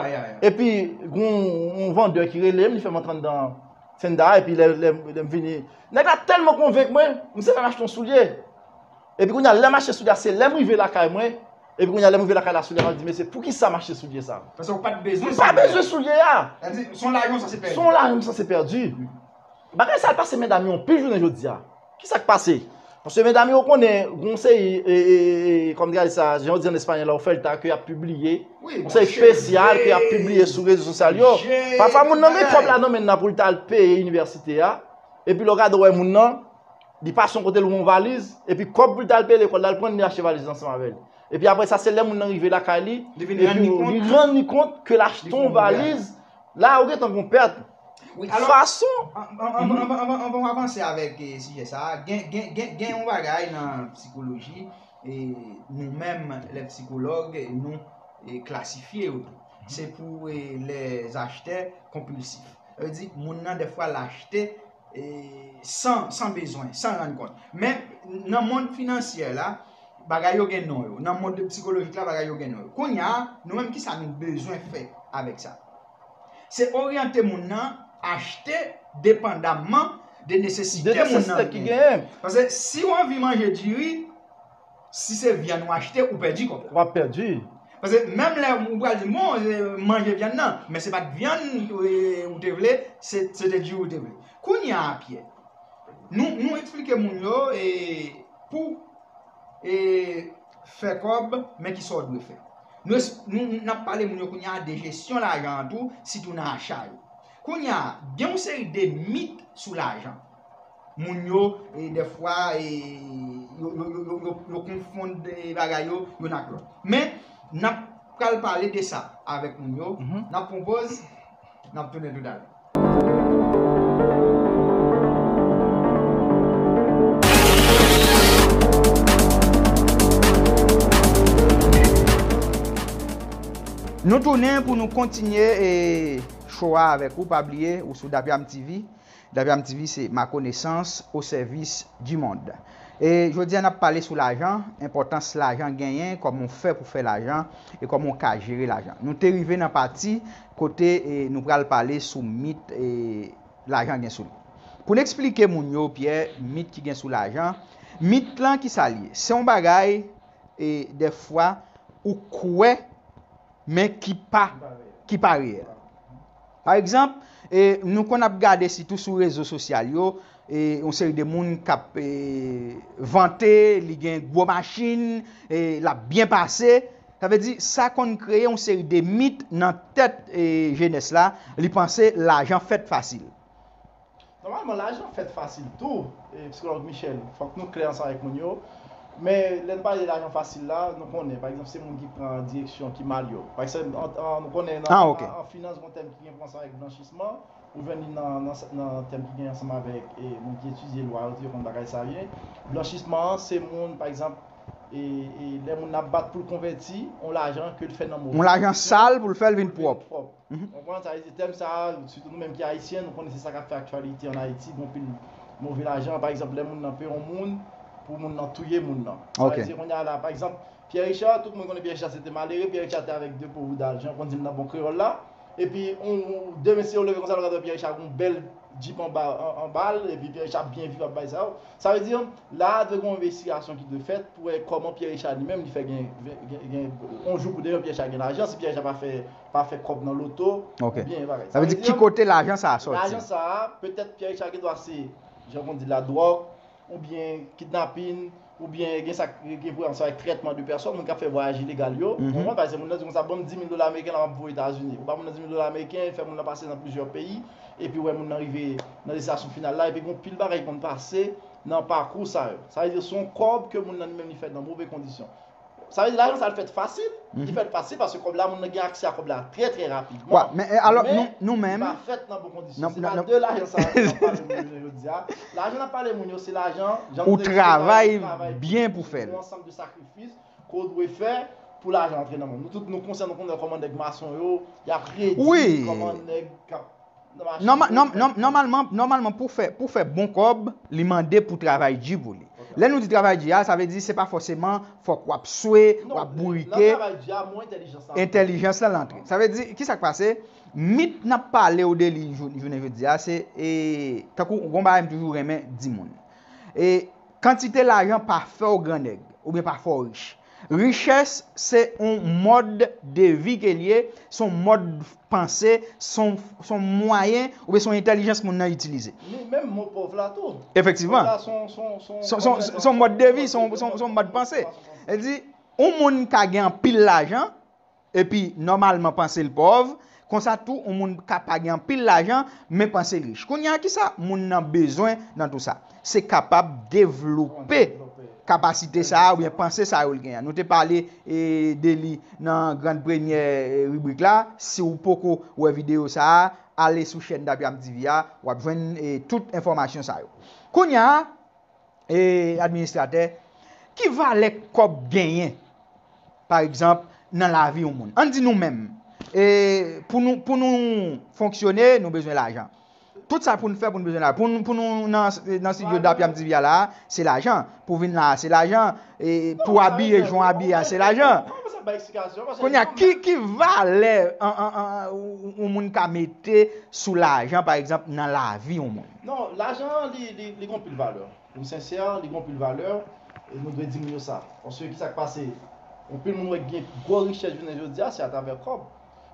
Epi gon yon vandè ki rele m, li fè m antre anndan tenda, epi lè, lè, lè m vini, nèg la tèlman konvenk mwen, m se fè m achte yon soulye. Epi kounye a, lè m achte soulye a, se lè m rive lakay mwen, epi kounye a, lè m rive lakay la, soulye a, m ap di, mesye, poukisa m achte soulye sa? Paske ou pa t bezwen M pa bezwen soulye a. Sa vle di, se yon lajan w sanse pèdi. Se yon lajan m sanse pèdi. Bagay sa l pase medam yo anpil jounen jodi a. Ki sa k pase? Paske medam yo konnen, gon seri, e, e, e, kòm di sa, jan yo di an espanyòl la, oferta ke y ap pibliye. Yon seri espesyal ke y ap pibliye sou rezo sosyal yo. Pafwa moun nan gen kòb la nan men l pou l ta al peye inivèsite a. Epi lè w gade w wè moun nan, li pase yon kote l yon valiz, epi kòb pou l ta al peye lekòl la, l pran l li achte valiz ansanm avè l. Epi apre sa, se lè moun nan rive lakay li, epi li rann li kont ke l achte yon valiz, la ou gentan gon pèt. Fason. Anvan w avanse avèk e, sijè sa a, gen, gen, gen, gen yon bagay nan sikoloji, e, nou menm, lè sikològ, nou e, klasifye yo tou. Se pou e, les acheteurs compulsifs. Sa vle di, moun nan dèfwa l achte e, san, san bezwen, san rann kont. Men, nan mond finansyè la, bagay yo gen non yo. Nan mond sikolojik la, bagay yo gen non yo. Kounye a, nou menm, ki sa nou bezwen fè avèk sa? Se oryante moun nan achte depandamman de nesesite moun nan genyen. Paske si w anvi manje diri, si se vyann ou achte, ou pèdi kòb la. W ap pèdi. Paske menm lè ou pral di, bon, e, manje vyann nan, men se pa t vyann e, ou te vle, se, se te diri ou te vle. Kounye a, Pyè, nou, nou eksplike moun yo e, pou e, fè kòb, men ki sa w dwe fè. Nou, nou, n ap pale moun yo kounye a de jesyon lajan an tou, sitou nan acha yo. Kounye a, gen yon seri de mit sou lajan. Moun yo, e, dèfwa, e, yo, yo, yo, yo, yo, yo konfonn de bagay yo, youn ak lòt. Men, n ap pral pale de sa avèk moun yo. N ap pran poz, n ap tounen toutalè. Nou tounen pou nou kontinye e, show a avèk ou. Pa bliye, ou sou Dapyam T V. Dapiam T V se ma connaissance au service du monde. E jodi a n ap pale sou lajan, enpòtans lajan genyen, kòman w fè pou fè lajan e kòman w ka jere lajan. Nou te rive nan pati kote e, nou pral pale sou mit e, lajan gen sou li. Pou n eksplike moun yo, Pyè, mit ki gen sou lajan, mit lan ki sa l ye? Se yon bagay e, dèfwa ou kwè men ki pa ki pa reyèl. Pa egzanp, e, nou konn ap gade sitou sou rezo sosyal yo, e, yon seri de moun k ap e, vante, li gen gwo machin, e, l ap byen pase. Sa vle di, sa konn kreye yon seri de mit nan tèt e, jenès la, li panse lajan fèt fasil. Nòmalman, lajan fèt fasil tou, e, psikològ Michel, fòk nou klè ansanm avèk moun yo. Men, lè n pale de lajan fasil la, nou konnen, pa egzanp, se moun ki pran direksyon ki mal yo. Pa egzanp, an, an, nou konnen nan, ah, okay. An finans, gen yon tèm ki gen pou ansanm avèk blanchisman, ou jwenn li nan, nan, nan tèm ki gen ansanm avèk e, moun ki etidye lwa yo, yo konn bagay sa byen. Blanchisman an, se moun, pa egzanp, e, e lè moun ap bat pou l konvèti, yon lajan ke l fè nan move. Yon lajan sal pou l fè l vin pwòp. Konprann sa, se tèm sa a, sitou nou menm ki ayisyen, nou konnen se sa k ap fè aktyalite ann Ayiti, gen anpil move lajan, pa egzanp, lè moun nan peye yon moun, pou moun nan touye moun nan. Sa vle di, kounye a la, pa egzanp, Pierre Richard, tout moun konnen Pierre Richard se te malere, Pierre Richard te avèk de po ou daljan, konn di m nan bon kreyòl la, epi, on, demen si yo leve konsa, nou gade Pierre Richard gen yon bèl jip anba, anba l, epi Pierre Richard byen viv ap bay sa yo. Sa vle di, la a dwe gen yon envestigasyon ki dwe fèt pou wè kòman Pierre Richard li menm li fè gen, gen, gen yon jou pou demen Pierre Richard gen lajan, si Pierre Richard pa fè, pa fè kòb nan loto, oubyen bagay. Sa vle di ki kote lajan sa a sòti? Lajan sa a, petèt Pierre Richard gendwa se, jan konn di, ladwòg, oubyen kidnapin, oubyen gen sa k gen pou wè ansanm avèk trètman de pèsòn, moun k ap fè vwayaj ilegal yo. Ou konprann? Paske moun nan di konsa, ban m di mil dola ameriken, la m ap voye Etazini. Ou ba moun nan di mil dola ameriken, fè moun nan pase nan plizyè peyi, epi ou wè moun nan rive nan destinasyon final la, epi gen yon pil bagay ki konn pase nan pakou sa yo. Sa vle di se yon kòb ke moun nan li menm li fè nan move kondisyon. Sa vle di lajan sa l fèt fasil, li fèt fasil paske kòb la, moun nan gen aksè a kòb la trè trè rapidman. Men, e, alò, nou, nou menm, li pa fèt nan bon kondisyon. Se pa de lajan sa a ke n ap pale moun yo jodi a. Lajan n ap pale moun yo, se lajan, jan nou te eksplike la, ou travay byen pou fè l. Yon ansanm de sakrifis ke w dwe fè pou lajan antre nan men w. Nou tout nou konsyan, nou konnen kòman nèg mason yo, y ap redi, kòman nèg k ap nan mache. Nòma-, nòm-, nòm-, nòmalman, nòmalman pou fè, pou fè bon kòb, li mande pou travay di pou li. Lè nou di travay di a, sa vle di se pa fòseman fòk w ap swe, w ap bourike. Entèlijans lan antre. Sa vle di, ki sa k pase? Mit n ap pale w de li jou-, jounen jodi a, se, e, tankou yon bagay m toujou renmen di moun. E, kantite lajan pa fè w grannèg, oubyen pa fè w rich. Richès se yon mòd de vi ke l ye, se yon mòd panse, se yon, se yon mwayen, oubyen se yon entèlijans moun nan itilize. Menm mo pòv la tou. Efektivman. Pòv la se yon, se yon, se yon, se yon, se yon mòd de vi, se yon, se yon, se yon mòd panse. Sa vle di, yon moun ka gen anpil lajan, epi nòmalman panse l pòv, konsa tou yon moun ka pa gen anpil lajan, men panse l rich. Kounye a, kisa moun nan bezwen nan tou sa? Se kapab devlope kapasite sa a oubyen panse sa yo l gen an. Nou te pale e, de li nan grann premyè e, ribrik la. Si w poko wè videyo sa a, ale sou chèn Dapiam T V a, w ap jwenn e, tout enfòmasyon sa yo. Kounye a, e, administratè, ki valè kòb genyen, pa egzanp, nan lavi yon moun? Ann di nou menm, e, pou nou, pou nou fonksyone, nou bezwen lajan. Tout sa pou n fè, pou n bezwen lajan. Pou n, pou nou nan, nan estidyo Dapiam T V a la a, se lajan. Pou vin la a, se lajan. E, pou abiye jan w abiye a, se lajan. Kounye a, ki, ki valè an, an, an, yon moun ka mete sou lajan, pa egzanp, nan lavi yon moun? Non, lajan an, li, li, li gen anpil valè. Pou m sensè, li gen anpil valè, e nou dwe di moun yo sa. Paske ki sa k pase? Anpil moun wè ki gen gwo richès jounen jodi a, se atravè kòb.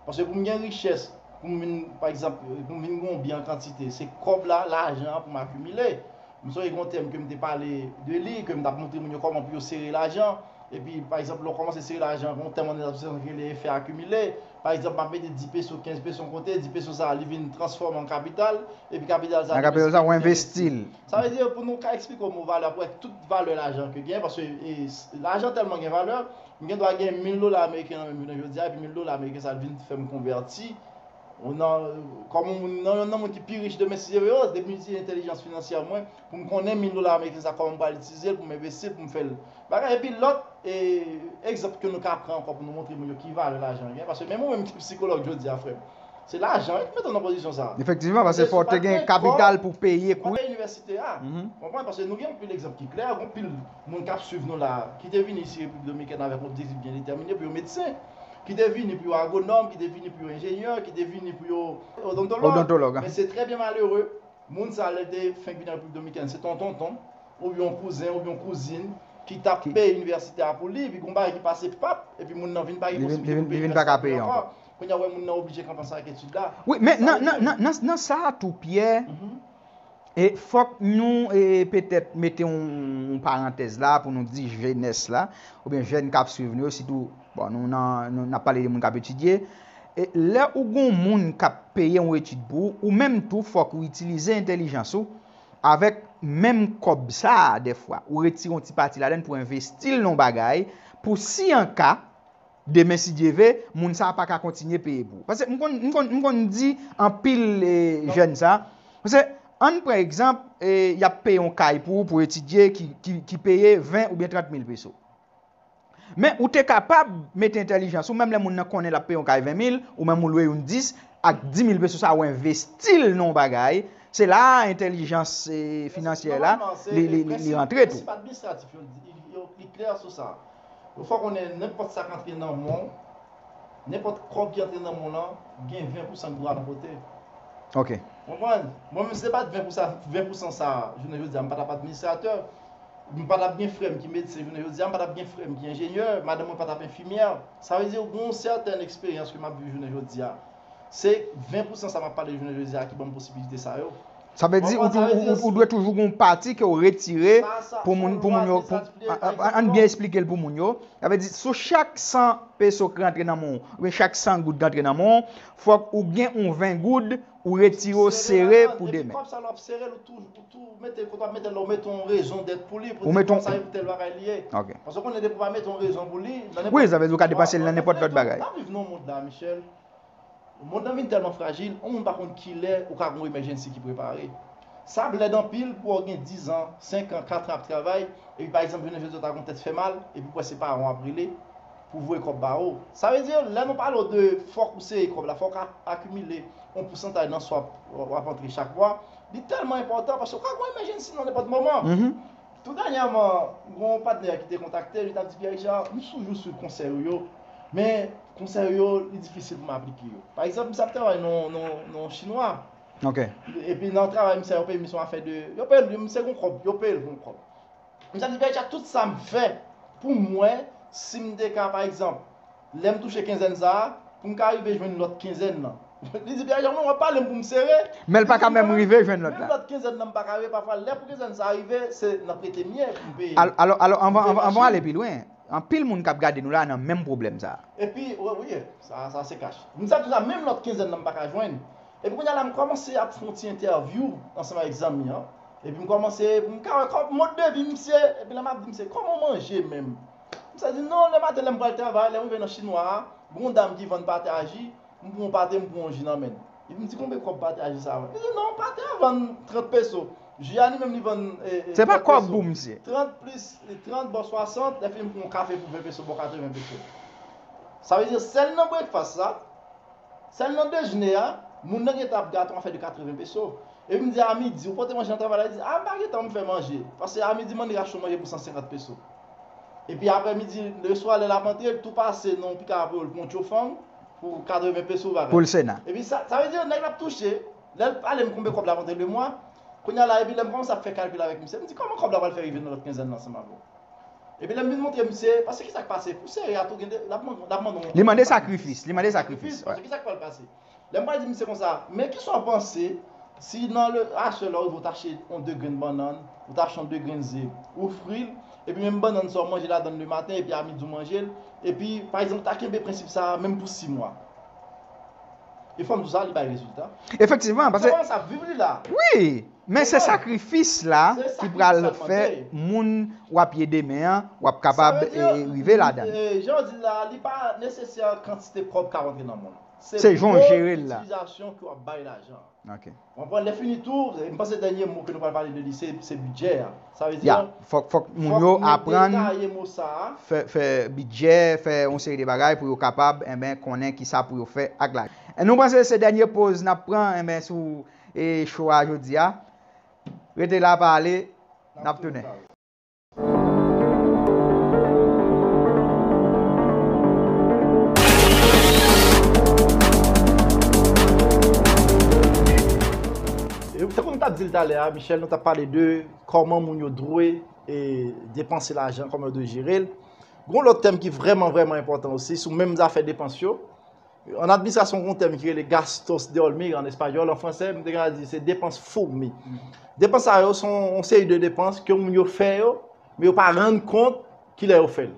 Paske pou m gen richès, pou m vin, pa egzanp, pou m vin gen yon byen an kantite, se kòb la, lajan an pou m akimile. M sonje gen yon tèm ke m te pale de li, ke m t ap montre moun yo kòman pou yo sere lajan. Epi, pa egzanp, lè w kòmanse sere lajan, gen yon tèm anndan asosiyasyon ki rele efè akimile. Pa egzanp, m ap mete dis peso, kenz peso yon kote, dis peso sa a, li vin transfòme an kapital, epi kapital sa a, nan kapital sa a, ou envesti l. Sa vle di, pou nou ka eksplike w mo valè, pou wè tout valè lajan ke gen, paske e, lajan tèlman gen valè, m gen dwa gen mil dola ameriken nan men m jounen jodi a, epi mil dola ameriken sa a vin fè m konvèti, Ou nan, kòm yon moun, nan, nan moun ki pi rich demen si Dye vle, depi m itilize entèlijans finansyè mwen, pou m konnen mil dola ameriken sa kòman m pral itilize l, pou m envesti l, pou m fè l. Bagay, epi lòt, e, egzanp ke nou ka pran ankò pou nou montre moun yo ki valè lajan gen, paske menm ou menm ki psikològ jodi a, frè m, Se lajan wi ki mete w nan pozisyon sa. Efektivman, paske fò w te gen kapital pou peye kou. Pou peye inivèsite a. Konprann? Paske nou gen anpil egzanp ki klè, gen anpil moun k ap swiv nou la, ki te vini isi Repiblik Dominikèn avèk yon dezi byen detèmine pou yo medsen, ki te vini pou yo agwonòm, ki te vini pou yo enjenyè, ki te vini pou yo odontològ. Odontològ. Men se trè byen malere. Moun sa, lè l te fenk vin nan Repiblik Dominikèn, se t on tonton, oubyen yon kouzen, oubyen yon kouzin, ki t ap peye inivèsite a pou li, epi gon bagay ki pase pap, epi moun nan vin pa gen posiblite pou peye inivèsite a pou li ankò. Kounye a, w wè moun nan oblije kanpe ansanm ak etid la. Wi, men nan, nan, nan, nan, nan sa a tou, Pyè, e fòk nou e, petèt mete yon, yon parantèz la pou nou di jenès la, oubyen jèn k ap swiv nou yo, sitou, bon, nou nan, nou, n ap pale de moun k ap etidye. E lè ou gon moun k ap peye yon etid pou ou, ou menm tou, fòk ou itilize entèlijans ou avèk menm kòb sa a, dèfwa, ou retire yon ti pati ladann pou envesti l nan yon bagay, pou si an ka, demen si Dye ve, moun sa a pa ka kontinye peye pou ou. Paske m konn, m konn, m konn di anpil e, jèn sa, paske ann pran egzanp, e, y ap peye yon kay pou ou, pou etidye, ki, ki, ki peye ven oubyen trant mil peso. Men ou te kapab mete entèlijans ou, menm lè moun nan konnen l ap peye yon kay ven mil, ou menm ou lwe youn dis, ak di mil peso sa a, ou envesti l nan yon bagay, se la a entèlijans e, finansyè la, li, li, li, li rantre tou. Prensip administratif yo, yo, li klè sou sa. Ou fò konnen nenpòt sa k antre nan men w, nenpòt kòb ki antre nan men w lan, gen ven pou san ki dwe al yon kote. Ok. Konprann? Mwen menm, si se pa t ven pou san, ven pou san sa a, jounen jodi a, m pa t ap administratè. M pa t ap gen frè m ki medsen jounen jodi a, m pa t ap gen frè m ki enjenyè, madanm mwen pa t ap enfimyè. Sa vle di, gen yon sètèn eksperyans ke m ap viv jounen jodi a. Se ven pou san sa m ap pale jounen jodi a ki ban m posibilite sa yo. Sa vle di, ou, ou, ou, ou dwe toujou gen yon pati ke w retire pou moun, pou moun yo. Ann byen eksplike l pou moun yo. Sa vle di, sou chak san peso ki rantre nan men w, oubyen chak san goud ki rantre nan men w, fòk ou gen yon ven goud ou retire w sere pou demen. Kòb sa la w ap sere l, ou tou, ou tou mete l kote w ap mete l la, ou mete yon rezon dèt pou li, pou di kòb sa e pou tèl bagay li ye. Paske w konnen depi w pa mete yon rezon pou li, nan nenpòt... Wi, sa vle di ou ka depanse l nan nenpòt lòt bagay. N ap viv nan yon mond la, Michel. Mond nan vin tèlman frajil, yon moun pa konn kilè ou ka gen yon emergency ki prepare. Sa ap lèd anpil pou w gen diz an, senk an, kat an ap travay, epi pa egzanp, jounen jodi a w ta gen yon tèt fè mal, epi w kwè se paran w ap rele pou voye kòb ba ou. Sa vle di, lè nou pale w de fòk ou sere kòb la, fòk w akimile yon pousantaj nan sa w ap, w ap antre chak mwa, li tèlman enpòtan paske w ka gen yon emergency nan nenpòt moman. Tou dènyèman, gen yon patnè ki te kontakte m, li t ap di, Pierre Richard, m toujou swiv konsèy ou yo, men konsèy ou yo, li difisil pou m aplike yo. Pa egzanp, misye ap travay nan, nan, nan yon chinwa. Ok. Epi nan travay misye, yo peye misye yon afè de, yo peye l, misye gen yon kòb, yo peye l pou yon kòb. Misye ap di, Pierre Richard, tout sa m fè pou m wè si m te ka, pa egzanp, lè m touche kenzèn sa a, pou m ka rive jwenn lòt kenzèn nan. Li di, Pierre Richard, mwen, w ap pale m pou m sere. Men l pa ka menm rive jwenn lòt la. Menm lòt kenzèn nan, m pa ka rive. Pafwa, lè pou kenzèn sa a rive, se nan prete m ye pou m peye. Al-, alò, alò, anvan, anvan, anvan w ale pi lwen, anpil moun k ap gade nou la nan menm pwoblèm sa a. Epi, wi, wi, sa, sa se kach. M di sa, menm lòt kenzèn nan, m pa ka jwenn. Epi kounye a la, m kòmanse ap fè yon ti entèvyou ansanm avèk zanmi an. Epi m kòmanse, m ka wè kòman mòd de vi misye, epi lè m ap di misye, kòman w manje menm? Misye di, non, lè maten, lè m pral travay, lè m rive nan chinwa a, gen yon dam ki vann pate a ji, m pran yon pate, m pran yon ji nan men l. Epi m di, konbyen kòb pate a ji sa a vann? Li di, non, pate a vann trant peso. Ji a li menm li vann, e, e, trant peso. Se pa kòb pou misye. Trant plis, trant bò swasant, lè fini m pran yon kafe pou ven peso, bò katreven peso. Sa vle di, sèl nan breakfast la, sèl nan dejene a, moun nan gentan ap gate yon afè de katreven peso. Epi m di a midi, ou pote manje nan travay la? Li di, a, m pa gentan m fè manje. Paske a midi, m annik achte yon manje pou san senkant peso. Epi aprè midi, leswa, lè l ap antre, l tou pase nan yon pika pou l pran yon chofang pou katreven peso bagay. Pou l sena. Epi sa, sa vle di, nèg la ap touche, lè l pale m konbyen kòb l ap antre le mwa, kounye a la, epi lè m kòmanse ap fè kalkil avèk misye, m di, kòman kòb la pral fè rive nan lòt kenzèn nan ansanm avè w? Epi lè m vin montre misye, paske kisa k pase? Pou sere a tou, gen de, l ap mande, l ap mande yon... Li mande sakrifis, li mande sakrifis, wi. Paske kisa k pral pase? Lè m pral di misye konsa, men kisa w panse si nan le, aswè lè w rive w t achte yon de grenn bannann, ou t achte yon de grenn ze, ou fri l, epi menm bannann sa w manje ladan l le maten, epi a midi w manje l, epi, pa egzanp, ou ta kenbe prensip sa a menm pou sis mwa. E fò m di w sa, li bay rezilta. Efektivman, paske... Se kòman sa viv li la. Wi, men se sakrifis la ki pral fè moun w ap ye demen an, w ap kapab, e, rive ladan. Sa vle di, e, jan w di l la, li pa nesesè kantite kòb k ap antre nan men w. Se jan w jere l la. Se bon itilizasyon ke w ap bay lajan. Ok. Ou konprann? Lè fini tou, m panse dènye mo ke nou pral pale de li, se, se bidjè a. Sa vle di, ya, fòk, fòk moun yo aprann detaye mo sa a. Fè, fè bidjè, fè yon seri de bagay pou yo kapab, enben, konnen ki sa pou yo fè ak lajan. E nou panse se dènye poz n ap pran, enben, sou, e, show a jodi a. Rete la, pa ale, n ap tounen. E tankou nou t ap di l talè a, Michel, nou t ap pale de kòman moun yo dwe, e, depanse lajan, kòman yo dwe jere l. Gon lòt tèm ki vrèman, vrèman enpòtan osi, sou menm zafè depans yo. An administrasyon, gon tèm ki rele gastos de hormiga an espayòl, an fransè, m te ka di se depans foumi. Depans sa yo se yon, yon seri de depans ke moun yo fè yo, men yo pa rann kont kilè yo fè l.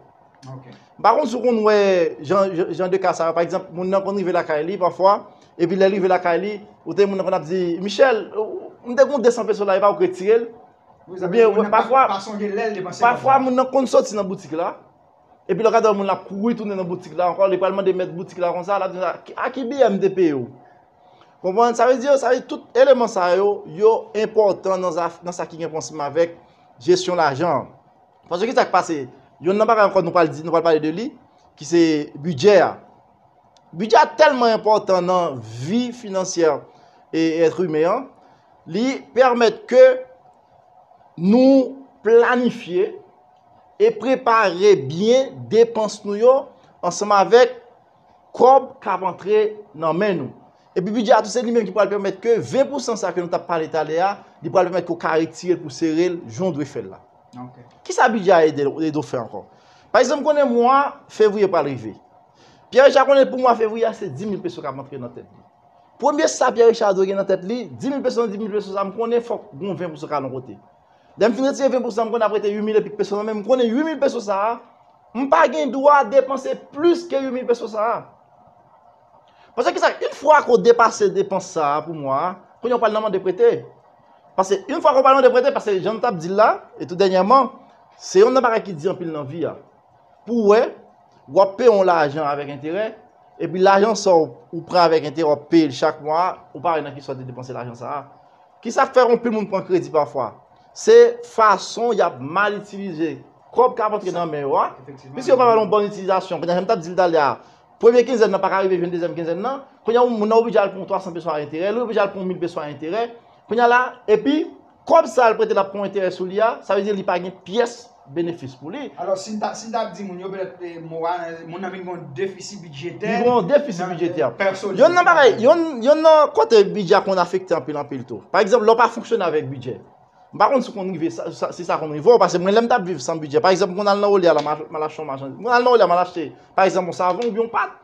Ok. M pa konn si w konn wè jan, jan, jan de ka sa yo. Pa egzanp, moun nan konn rive lakay li pafwa, epi lè l rive lakay li, ou te moun nan konn ap di, Michel, ou, m te gon de san peso la, epa ou k retire l? Wi, sa vle di, moun nan pa, pafwa, pa sonje lè l depanse kòb la. Pafwa, moun nan konn soti nan boutik la, epi lè w gade moun la ap kouri tounen nan boutik la ankò, li pral mande mèt boutik la konsa, l ap di, a ki, a ki biyè m te peye w? Konprann? Sa vle di, sa vle di tout eleman sa yo, yo enpòtan nan zaf-, nan sa ki gen pou wè ansanm avèk jesyon lajan an. Paske ki sa k pase? Yonn nan bagay ankò nou pral di, nou pral pale de li, ki se bidjè a. Bidjè a tèlman enpòtan nan vi finansyè e èt imen an, li pèmèt ke nou planifye e prepare byen depans nou yo ansanm avèk kòb k ap antre nan men nou. Epi bidjè a tou se li menm ki pral pèmèt ke ven pousan sa ke nou t ap pale talè a, li pral pèmèt ke w ka retire l pou sere l jan w dwe fè l la. Ok. Kisa bidjè a ede, ede w fè ankò? Pa egzanp, m konnen mwa fevriye pral rive. Pierre Richard konnen pou mwa fevriye a se dis mil peso k ap antre nan tèt li. Premye sa Pierre Richard dwe gen nan tèt li, dis mil peso, dis mil peso sa, m konnen fòk gon ven pousan k al yon kote. Lè m fin retire ven pousan, m konnen ap rete uit mil epi peso nan men m. M konnen uit mil peso sa a, m pa gen dwa depanse plis ke uit mil peso sa a. Paske kisa, yon fwa ke w depase depans sa a pou mwa a, kounye a w pral nan mande prete. Paske yon fwa ke w pral mande prete, paske jan m t ap di l la, e tou dènyèman, se youn nan bagay ki di anpil nan vi a. Pou w wè, w ap peye yon lajan avèk enterè, epi lajan sa w, ou pran avèk enterè, w ap peye l chak mwa, ou pa wè nan ki sa w te depanse lajan sa a. Kisa k fè anpil moun pran kredi pafwa? Se fason y ap mal itilize kòb k ap antre nan men yo a. Efektivman. Piske yo pa ba l yon bòn itilizasyon. Kounye a, jan m t ap di l talè a, premye kenzèn nan pa ka rive jwenn dezyèm kenzèn nan. Kounye a, moun nan oblije al pran twa san peso a enterè, li oblije al pran mil peso a enterè. Kounye a la, epi, kòb sa a l prete l ap pran enterè sou li a, sa vle di li pa gen pyès benefis pou li. Alò, si n ta, si n ta di moun yo, petèt, eh, mo a, moun nan vin gen yon defisi bidjetè. Li gen yon defisi bidjetè. Pèsonèl. Youn nan bagay, youn, youn nan kote bidjè a konn afekte anpil, anpil tou. Pa egzanp, lè w pa fonksyone avèk bidjè. M pa konn si konn rive sa, sa, si sa konn rive w, paske mwen, lè m t ap viv san bidjè, pa egzanp, m konn al nan olye a la, m al, m al achte yon machandiz. M konn al nan olye a, m al achte, pa egzanp, yon savon oubyen yon pat.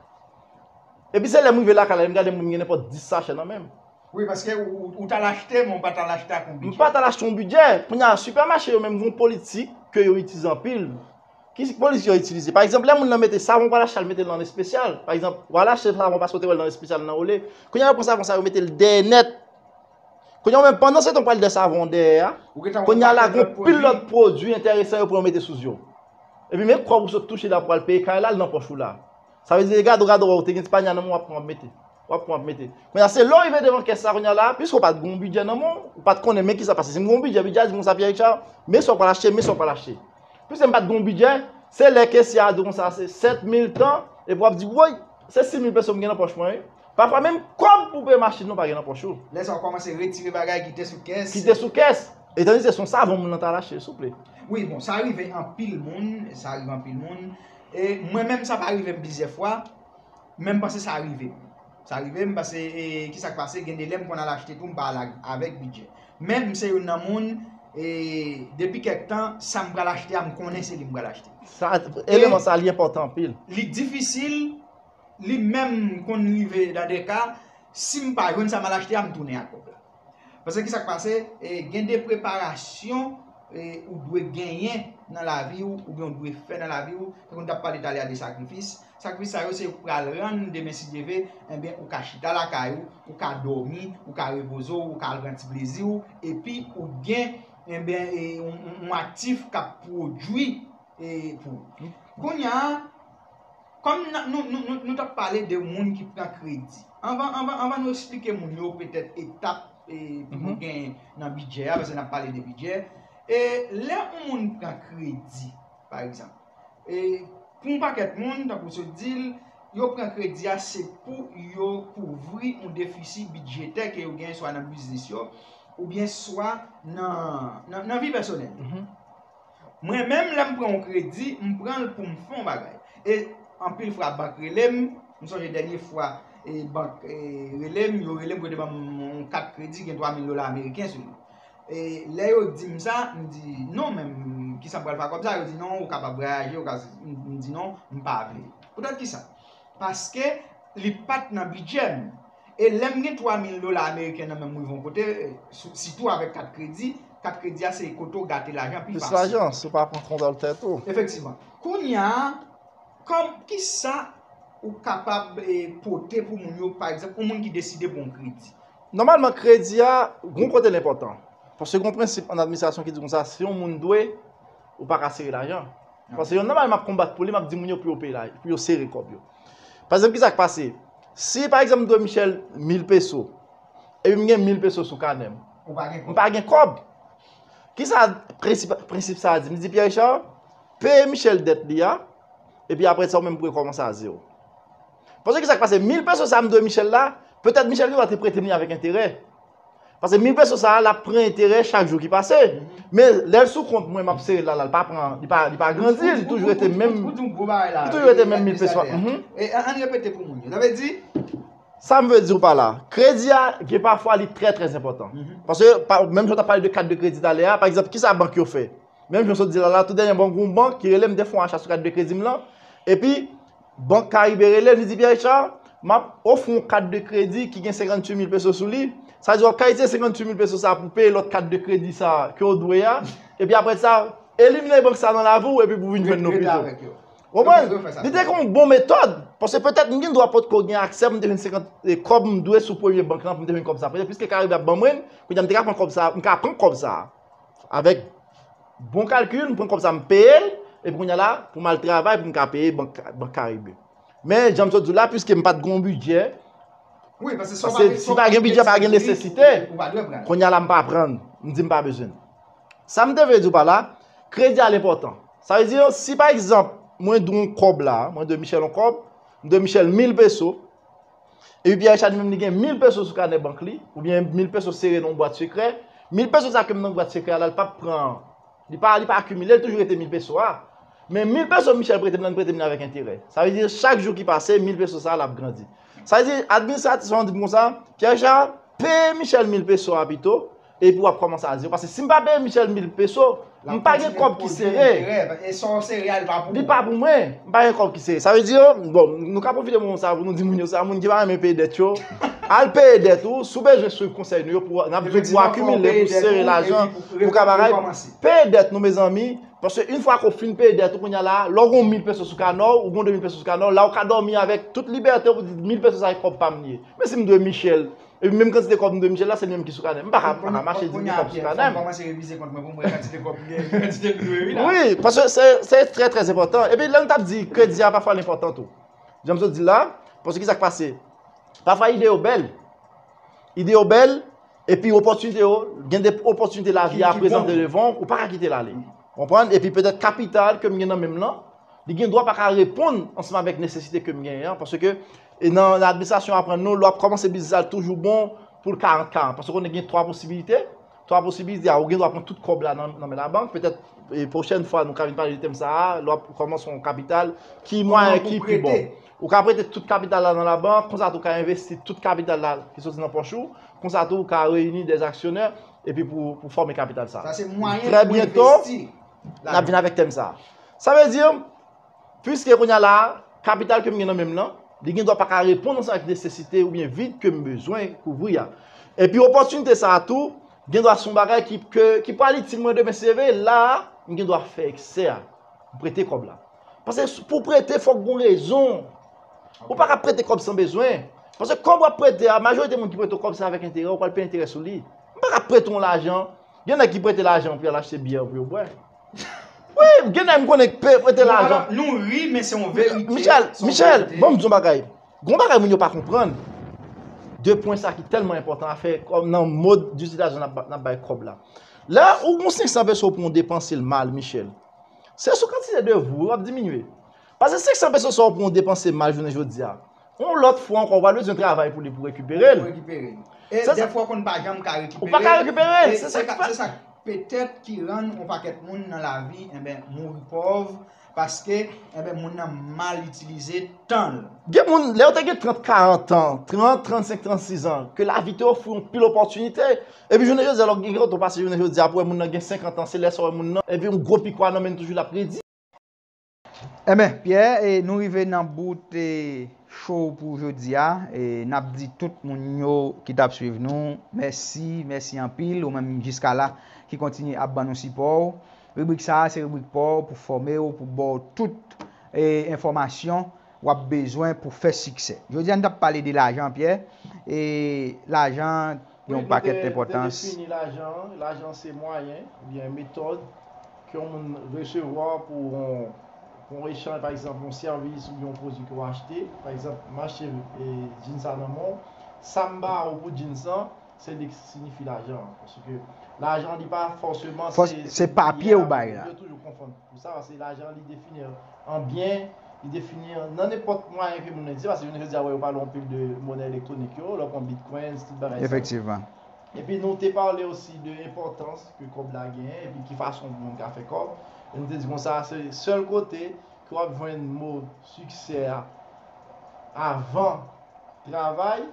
Epi se lè m rive lakay la, m gade mwen, m gen nenpòt dis sachè nan men m. Wi, paske ou, ou, ou t al achte, men ou pa t al achte ak yon bidjè. M pa t al achte yon bidjè. Kounye a, sipèmache yo menm gen yon politik ke yo itilize anpil. Ki politik yo itilize? Pa egzanp, lè moun nan mete savon, w al achte, al mete l nan espesyal. Pa egzanp, w al achte savon paske w te wè l nan espesyal nan olye. Kounye a, yo pran savon sa, yo mete l dèyè nèt. Kounye a, ou menm, pandan se tan w pral dèyè savon dèyè a, kounye a la, gen anpil lòt pwodui enteresan yo pran yo mete sou zye w. Epi men kòb ou sot touche la pou al peye kay la, l nan pòch ou la. Sa vle di, gade w, gade w, ou te gen ti panya nan men w, w ap pran, w ap mete. W ap pran, w ap mete. Kounye a, se lè w rive devan kès la, kounye a la, piske w pa t gen yon bidjè nan men w, ou pa t konnen men kisa pase. Si m gen yon bidjè, bidjè a di konsa, Pierre Richard, men sa w pral achte, men sa w pral achte. Piske m pa t gen yon bidjè, se lè kesyè a di w konsa, se sèt mil tan, epi w ap di, woy, se sis mil peso m gen nan pòch mwen, wi. Pafwa menm kòb pou peye machin nan w pa gen nan pòch ou. Lè sa w kòmanse retire bagay ki te sou kès. Ki te sou kès. Etandike se yon savon moun nan t al achte, souple. Wi, bon, sa rive anpil moun, sa rive anpil moun. E mwen menm, sa pa rive m plizyè fwa, men m panse sa rive m. Sa rive m, paske, e, ki sa k pase, gen de lè m konn al achte tou, m pa al ak, avèk bidjè. Men m se youn nan moun, e, depi kèk tan, sa m pral achte a, m konnen se li m pral achte. Sa, e eleman sa, li enpòtan anpil. Li difisil, li menm konn rive nan de ka, si m pa jwenn sa m al achte a, m tounen ak kòb la. Paske ki sa k pase, e, gen de preparasyon, e, ou dwe genyen nan lavi w, oubyen ou dwe fè nan lavi w, tankou n t ap pale talè a de sakrifis. Sakrifis sa yo se yo k pral rann demen si Dye vle, enben, ou ka chita lakay ou, ou ka dòmi, ou ka repoze w, ou ka al pran ti plezi w, epi ou gen, enben, e, yon, yon, yon aktif k ap pwodui, e, pou ou. Kounye a, Kòm n- nou, nou, nou, nou t ap pale de moun ki pran kredi. Anvan, anvan, anvan nou eksplike moun yo petèt etap e, pou nou genyen nan bidjè a, paske n ap pale de bidjè. E lè yon moun pran kredi, pa egzanp, e pou yon pakèt moun, tankou w sot di l, yo pran kredi a se pou yo kouvri yon defisi bidjetè ke yo genyen swa nan biznis yo, oubyen swa nan, nan, nan vi pèsonèl yo. Mwen menm, lè m pran yon kredi, m pran l pou m fè yon bagay. E anpil fwa, bank rele m, m sonje dènye fwa, e bank e, rele m, yo rele m pou yo te ban m yon kat kredi gen twa mil dola ameriken sou li. E lè yo di m sa, m di, "Non, men m- kisa m pral fè ak kòb sa?" Yo di, "Non, ou kapab vwayaje, ou ka," m m di, "Non, m pa vle." Poutèt kisa? Paske li pa t nan bidjè m. E lè m gen twa mil dola ameriken nan men m rive yon kote, e, sou- sitou avèk kat kredi, kat kredi a se kote w gate lajan pi fasil. Plis lajan, si w pa pran kontwòl tèt ou. Efektivman. Kounye a, kòm, kisa ou kapab e, pote pou moun yo, pa egzanp, yon moun ki deside pran yon kredi? Nòmalman, kredi a, gon kote l enpòtan. Paske gon prensip an administrasyon ki di konsa, si yon moun dwe, ou pa ka sere lajan. Paske yon nòmal m ap konbat pou li, m ap di moun yo pou yo peye la, pou yo sere kòb yo. Pa egzanp, kisa k pase? Si, pa egzanp, m dwe Michel mil peso, epi m gen mil peso sou kanè m, m pa gen kòb. Kisa prensip, prensip sa a di? M di, Pierre Richard, peye Michel dèt li a, epi apre sa, ou menm pou rekòmanse a zewo. Paske kisa k pase? Mil peso sa a m dwe Michel la, petèt Michel gendwa te prete m li avèk enterè. Paske mil peso sa a, l ap pran enterè chak jou ki pase. Men lè l sou kont mwen, m ap sere l la, la, li pa pran, li pa, li pa grandi, li toujou rete menm, li toujou rete menm mil peso a. Mhm. E an- ann repete pou moun yo. Sa vle di, sa m vle di w pa la, kredi a, gen pafwa, li trè, trè enpòtan. Paske, pa- menm jan w t ap pale de kat de kredi talè a, pa egzanp, kisa bank yo fè? Menm jan w sot di la, la, tou dènye bank, gon bank ki rele m te fè yon acha sou kat de kredi m lan, epi Bank Karibe rele m, li di, Pierre Richard, m ap ofri w yon kat de kredi ki gen senkantuit mil peso sou li. Sa vle di w ap ka itilize senkantuit mil peso sa a pou peye lòt kat de kredi sa a ke w dwe a. Epi apre sa, elimine bank sa a nan lavi w epi pou w vin jwenn nou pito. Ou konprann? Li te gen yon bon metòd. Paske petèt m gendwa potko gen aksè pou m te jwenn senkant e, kòb m dwe sou premye bank lan pou m te jwenn kòb sa a. Petèt piske Karibe ap ban mwen l, kounye a m te ka pran kòb sa a, m ka pran kòb sa a. Avèk bon kalkil, m pran kòb sa a, m peye l, epi kounye a la, pou m al travay, pou m ka peye Bank, Bank Karibe. Men, jan m sot di w la, piske m pa t gen yon bidjè, paske si pa gen bidjè, pa gen nesesite, kounye a la, m pa pran l, m di m pa bezwen l. Sa m te vle di w pa la, kredi a l enpòtan. Sa vle di, si pa egzanp, mwen dwe yon kòb la, mwen dwe Michel yon kòb, m dwe Michel mil peso, epi Pierre Richard li menm li gen mil peso sou kanè bank li, oubyen mil peso sere nan yon bwat sekrè. Mil peso sa ke m nan bwat sekrè a la, li p ap pran, li pa, li pa akimile, li toujou rete mil peso a. Men mil peso Michel prete m nan, li prete m nan avèk enterè. Sa vle di, chak jou ki pase, mil peso sa a, l ap grandi. Sa vle di, administratris lan di m konsa, Pierre Richard, peye Michel mil peso a pito, epi w ap kòmanse a zewo. Paske si m pa peye Michel mil peso, m pa gen kòb ki sere. Li pa pou mwen. M pa gen kòb ki sere. Sa vle di, bon, nou ka pwofite moman sa a pou nou di moun yo sa, moun ki pa renmen peye dèt yo, al peye dèt ou. Si w bezwen swiv konsèy nou yo, pou, n ap di w pou w akimile, pou w sere lajan, pou w ka bagay, peye dèt nou, mezanmi. Paske yon fwa ke w fin peye dèt ou, kounye a la, lè w gen yon mil peso sou kanè w, ou gen yon de mil peso sou kanè w, la w ka dòmi avèk tout libète w pou di mil peso sa a e kòb pa m li ye. Men si m dwe Michel, epi menm kantite kòb m dwe Michel la, se li menm ki sou kanè m. M pa ka, m pa ka mache di m gen kòb sou kanè m. Fò m kòmanse revize kont mwen pou m wè kantite kòb m gen, kantite m dwe, wi la. Wi, paske se, se trè, trè enpòtan. Epi lè nou t ap di kredi a, pafwa l enpòtan tou. Jan m sot di la, paske kisa k pase? Pafwa ide yo bèl. Ide yo bèl, epi opòtinite yo, gen de opòtinite lavi a prezante devan w, ou pa ka kite l ale. Konprann? Epi petèt kapital ke m gen nan men m lan, li gen dwa pa ka reponn ansanm avèk nesesite ke m genyen an, paske, e nan, nan administrasyon aprann nou, lè w ap kòmanse biznis la, li toujou bon pou l karant karant. Paske w konnen gen twa posibilite, twa posibilite a, ou gen dwa pran tout kòb la nan, nan men labank, petèt, e pwochèn fwa, nou ka vin pale de tèm sa a, lè w ap kòmanse yon kapital, ki mwayen ki pi bon. Ou ka prete tout kapital la nan labank, konsa tou w ka envesti tout kapital la ki soti nan pòch ou, konsa tou w ka reyini dè aksyonè, epi pou, pou fòme kapital sa. Sa se mwayen pou envesti lajan. Trè byento, n ap vin avèk tèm sa. Sa vle di, piske kounye a la, kapital ke m gen nan men m lan, li gen dwa pa ka reponn ansanm ak nesesite oubyen vid ke m bezwen kouvri a. Epi opòtinite sa a tou, gen dwa se yon bagay ki, ke, ki pral itil mwen demen, se vre, la a, m gen dwa fè eksè a. M prete kòb la. Paske s- pou prete, fòk gon rezon. Ou pa ka prete kòb san bezwen. Paske kòb w ap prete a, majorite moun ki prete w kòb se avèk enterè, ou pral peye enterè sou li. M pa ka prete w lajan. Gen nèg ki prete lajan pou y al achte byè pou yo bwè. Wi, Gen nèg m konnen k pe prete lajan. Nou ri, men se yon verite. Michel, Michel, bon, m di yon bagay. Gon bagay moun yo pa konprann. De pwen sa ki tèlman enpòtan a fè kòm nan mòd ditilizasyon n ap bay kòb la. Lè ou gon senk san peso pou w depanse l mal, Michel, se sou kantite de vou w ap diminye. Paske senk san peso sa w pou w depanse mal jounen jodi a, yon lòt fwa ankò, w pral bezwen travay pou li pou rekipere l. Pou rekipere l. E dèfwa w konn pa janm ka rekipere l. Ou pa ka rekipere l. Se sa ki fè. Petèt ki rann yon pakèt moun nan lavi, enben, mouri pòv, paske, enben, moun nan mal itilize tan l. Gen moun, lè yo te gen trant, karant an, trant, trannsenk, trannsis an, ke lavi te ofri yon pil opòtinite. Epi jounen jodi a, lè w gen oto pase jounen jodi a, pou wè moun nan gen senkant an, se lè sa w wè moun nan, epi yon gwo pikwa nan men l toujou l ap redi. Enben, Pierre, e nou rive nan bout e, show pou jodi a. E n ap di tout moun yo ki t ap swiv nou, mèsi, mèsi anpil, ou menm jiska la ki kontinye ap ban nou sipò w. Ribrik sa a se ribrik pa w pou fòme w, pou ba w tout e, enfòmasyon w ap bezwen pou fè siksè. Jodi a, n t ap pale de lajan, Pierre. E lajan, yon pakèt enpòtans. Wi, nou te, te defini lajan an. Lajan se mwayen oubyen metòd ke yon moun resevwa pou yon, pou yon echanj, pa egzanp, yon sèvis oubyen yon pwodui ke w achte. Pa egzanp, m achte e, djins sa nan men w. Sa m ba ou pou djins lan, se li ki siyifi lajan an. Paske lajan li pa fòseman se, se papye ou bay la. Yo toujou konfonn. Pou sa, paske lajan li defini an byen, li defini an nan nenpòt mwayen ke moun nan itilize, paske jounen jodi a, wè, yo pale anpil de monè elektwonik yo, lè w pran bitcoins, tout bagay sa. Efektivman. Epi nou te pale osi de enpòtans ke kòb la genyen, epi ki fason pou moun ka fè kòb. E nou te di konsa, se sèl kote ke w ap jwenn mo siksè a avan travay,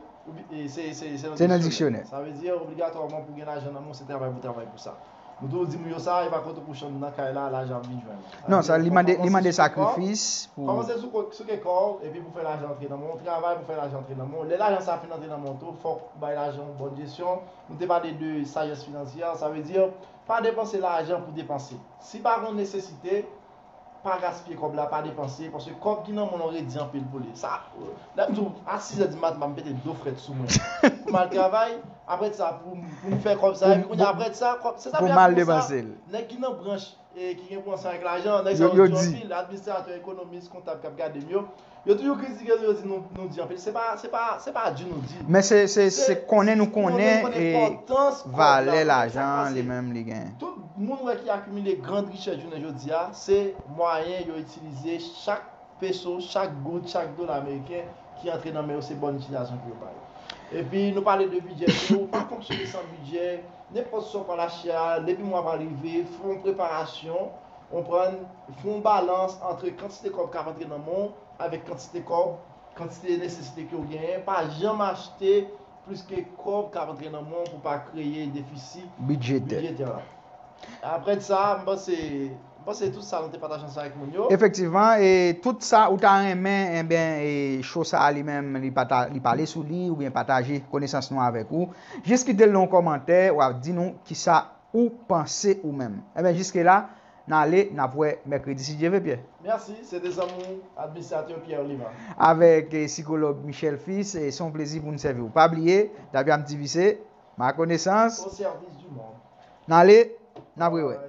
se nan diksyonè. Sa vle di, obligatwaman pou gen lajan nan men w, se travay pou travay pou sa. Nou toujou di moun yo sa, e pa kote w kouche nan kay la, lajan ap vin jwenn ou. Non, sa li mande, li mande sakrifis pou. Kòmanse sou kè kò w, epi pou fè lajan antre nan men w, travay pou fè lajan antre nan men w. Lè lajan sa fin antre nan men w tou, fòk ou bay lajan yon bòn jesyon. Nou te pale de sajès finansyè, sa vle di, pa depanse lajan pou depanse. Si pa gen nesesite, pa gaspiye kòb la, pa depanse, paske kòb ki nan men w lan redi anpil pou li. Sa, lè m di w, a sizè di maten, m pete do frèt sou mwen. Pou m al travay, apre sa, pou, pou m fè kòb sa, epi kounye a, apre sa, kòb, se sa m ap di w sa, nèg ki nan branch, e ki gen pou ansanm avèk lajan, nèg sa yo di anpil, administratè, ekonomis, kontab k ap gade m yo, yo toujou kritike nou, yo di nou, nou di anpil. Se pa, se pa, se pa di nou di. Men se, se, se konnen nou konnen e valè lajan li menm li genyen. Tout moun wè ki akimile grand richès jounen jodi a, se mwayen yo itilize chak peso, chak goud, chak dola ameriken ki antre nan men yo, se bòn itilizasyon ke yo ba yo. Epi nou pale de bidjè tou, ou pa fonksyone san bidjè, nenpòt sa w pral achte a, depi mwa pral rive, fè yon preparasyon, konprann, fè yon balans ant kantite kòb k ap antre nan men w avèk kantite kòb, kantite nesesite ke w genyen. Pa janm achte plis ke kòb k ap antre nan men w pou pa kreye defisi bidjetè la. Apre de sa, m panse, m panse tout sa nou te pataje ansanm avèk moun yo. Efektivman, e tout sa ou ta renmen, enben, e show sa a li menm, li pata-, li pale sou li oubyen pataje konesans nou avèk ou, jis kite l nan yon kòmantè, w ap di nou kisa ou panse ou menm. Enben, jiske la, n ale, n ap wè mèkredi si Dye vle, Pierre. Mèsi, se te zanmi w, administratè Pierre Oliva. Avèk e, sikològ Michel Fils, e se yon plezi pou n sèvi w. Pa bliye, W M T V se ma konesans. Au service du monde. N ale, n ap rewè.